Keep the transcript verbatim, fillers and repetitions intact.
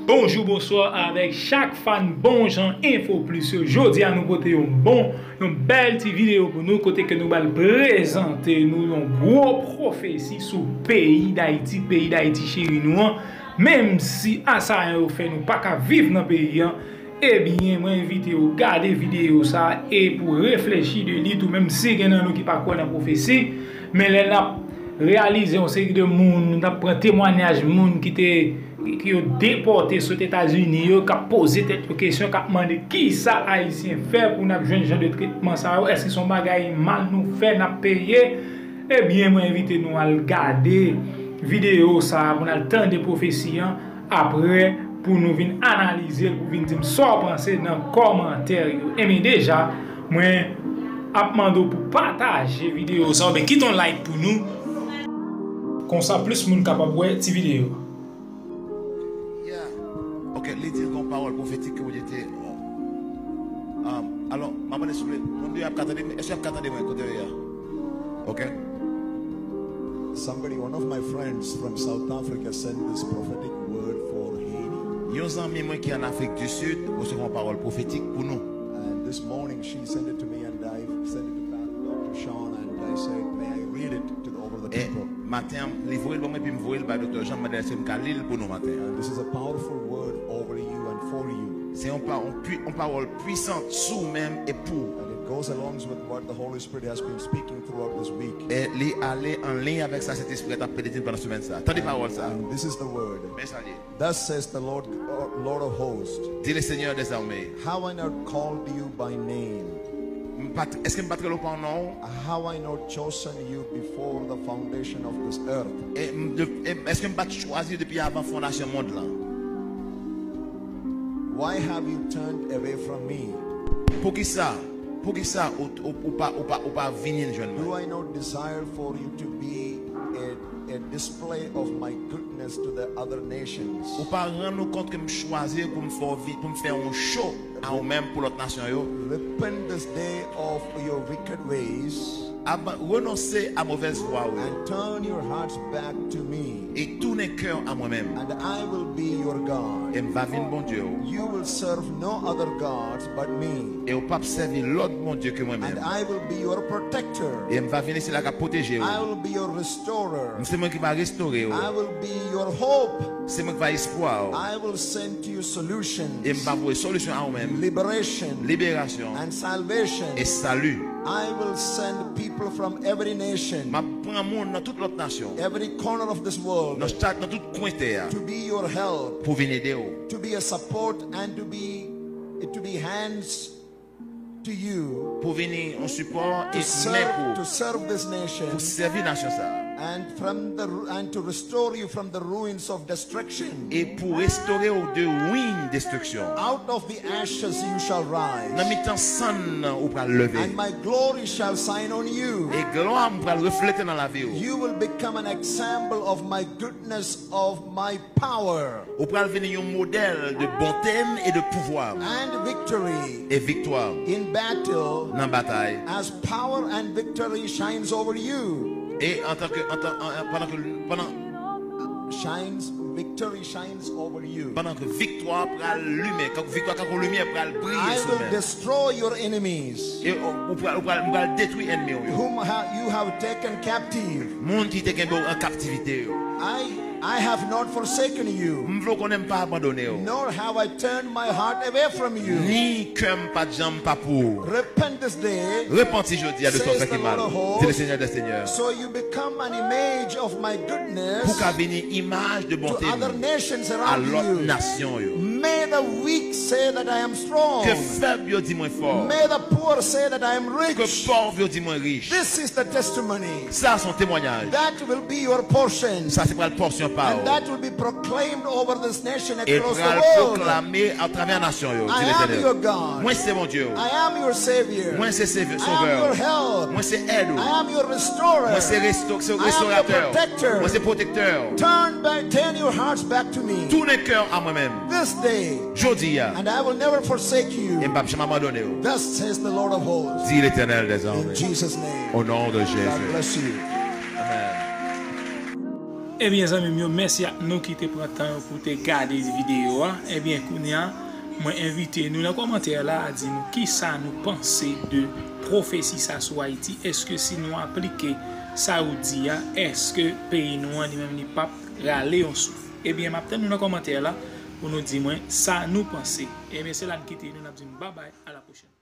Bonjou, bonswa avèk chak fan bon jan Info Plus yo. Jodi a nou pote yon bon, yon bèl ti videyo pou nou kote ke nou bal prezante nou yon gwo pwofesi sou peyi Dayiti, peyi Dayiti cheri nou an. Menm si asayan yo fè nou pa ka viv nan peyi an, ebyen mwen envite w gade videyo sa e pou reflechi de li tou, menm si gen nan nou ki pa kwè nan pwofesi, men lè n ap reyalize yon seri de moun, n ap pran temwanyaj moun ki te ki yo depòte sot Etazini yo, k ap poze tèt yo kesyon, k ap mande kisa Ayisyen fè pou n ap jwenn jan de tretman sa yo, èske se yon bagay mal nou fè, n ap peye? Ebyen, mwen envite nou al gade videyo sa a, pou n al tande pwofesi an, apre pou nou vin analize l, pou vin di m sa w panse nan kòmantè yo. Ebyen, deja, mwen ap mande w pou pataje videyo sa a, oubyen kite yon like pou nou, konsa plis moun kapab wè ti videyo. Yeah. Ok, li di l gen yon pawòl pwofetik ke Bondye te. Um, alò, m ap mande souple, moun yo ap ka tande, èske y ap ka tande mwen kote yo ye a? Ok. Somebody, one of my friends from South Africa sent this prophetic word for Haiti. Yon zanmi mwen ki ann Afrik di Sid resevwa yon pawòl pwofetik pou nou. And this morning she sent it to me and I sent it to Doctor Sean and I said, may I read it to the, over the people. Maten an, li voye l ban mwen, epi m voye l bay Doktè Jean, m mande l èske m ka li l pou nou maten an. And this is a powerful word over you and for you. Se yon pa, yon pwi, yon pawòl pwisan sou ou menm e pou ou. And it goes along with what the Holy Spirit has been speaking throughout this week. E li ale an liy avèk sa Sentespri a t ap pede di n pandan semèn sa a. Tande pawòl sa a. And this is the word. Men sa l ye. Thus says the Lord, uh, Lord of hosts. Di le Senyè dèzame. Have I not called you by name? M pa t, èske m pa t rele w pa non? Have I not chosen you before the foundation of this earth? E m, de, e, èske m pa t chwazi w depi avan fondasyon mond lan? Why have you turned away from me? Poukisa, poukisa ou, ou, ou pa, ou pa, ou pa vini jwenn mwen? Do I not desire for you to be a, a display of my goodness to the other nations? Ou pa rann ou kont ke m chwazi w pou m fè w vi-, pou m fè yon cho a ou menm pou lòt nasyon yo? Repent this day of your wicked ways. Aba-, renonse a movèz vwa ou yo. And turn your hearts back to me. E tounen kè w a mwen menm. And I will be your God. E m va vin Bondye w. You will serve no other gods but me. E w p ap sèvi lòt Bondye ke mwen menm. And I will be your protector. E m va vin sila k ap pwoteje w. I will be your restorer. M se mwen ki va restore w. I will be your hope. Se mwen ki va espwa w. I will send to you solutions. E m va voye solisyon a ou menm. Liberation. Liberasyon. And salvation. E sali. I will send people from every nation. M ap pran moun nan tout lòt nasyon. Every corner of this world. Nan chak, nan tout kwen tè a. To be your help. Pou vin ede w. To be a support and to be, to be hands to you. Pou vini yon sipò e men pou, to serve this nation, pou sèvi nasyon sa a. And from the, and to restore you from the ruins of destruction. E pou restore w de ruin destriksyon. Out of the ashes you shall rise. Nan mitan sann nan ou pral leve. And my glory shall shine on you. E glwa m pral reflete nan lavi w. You will become an example of my goodness, of my power. Ou pral vin yon modèl de bonte m e de pouvwa m. And victory. E viktwa m. In battle. Nan batay. As power and victory shines over you. E antanke, antan, an, an, pandan ke, pandan, shines, victory shines over you. Pandan ke viktwa pral limen, kan viktwa, kan yon limyè pral briye sou men. I will destroy your enemies. E ou, ou pral, ou pral, m pral detwi ènmi w yo. Whom ha-, you have taken captive. Moun ki te kenbe w an kaptivite yo. I, I have not forsaken you. M vle w konnen m pa abandone w. Nor have I turned my heart away from you. Ni kè m pa t janm pa pou ou. Repent this day, repanti jodi a de sa w fè ki mal, di le Senyè dè senyè. So you become an image of my goodness, pou w ka vini imaj de bonte m a lòt nasyon yo. May the weak say that I am strong. Ke fèb yo di mwen fò. May the poor say that I am rich. Ke pòv yo di mwen rich. This is the testimony. Sa se yon temwayaj. That will be your portion. Sa se pral pòsyon pa w. And that will be proclaimed over this nation, across the world. E pral pwoklame atravè nasyon yo, di Letènèl. I am your God. Mwen se Bondye w. I am your Savior. Mwen se Sovè w. I am your help. Mwen se èd ou. I am your restorer. Mwen se resto-, se restoratè w. I am your protector. Mwen se pwotektè w. Turn back, turn your hearts back to me. Tounen kè w a mwen menm. This day. Jodi a. And I will never forsake you. E m p ap janm abandone w. Thus says the Lord of hosts. Di Letènèl dèzame. In Jesus' name. O non de Jezi. God bless you. Amèn. Ebyen, zanmi m yo, mèsi ak nou ki te pran tan yo pou te gade videyo a. Ebyen, kounye a, mwen envite nou nan kòmantè la a di nou kisa nou panse de pwofesi sa sou Ayiti. Èske si nou aplike sa yo di a, èske peyi nou an li menm li p ap rale yon souf? Ebyen, m ap tann nou nan kòmantè la pou nou di mwen sa nou panse. Ebyen, se la n kite nou, n ap di n babay, a la pwochèn.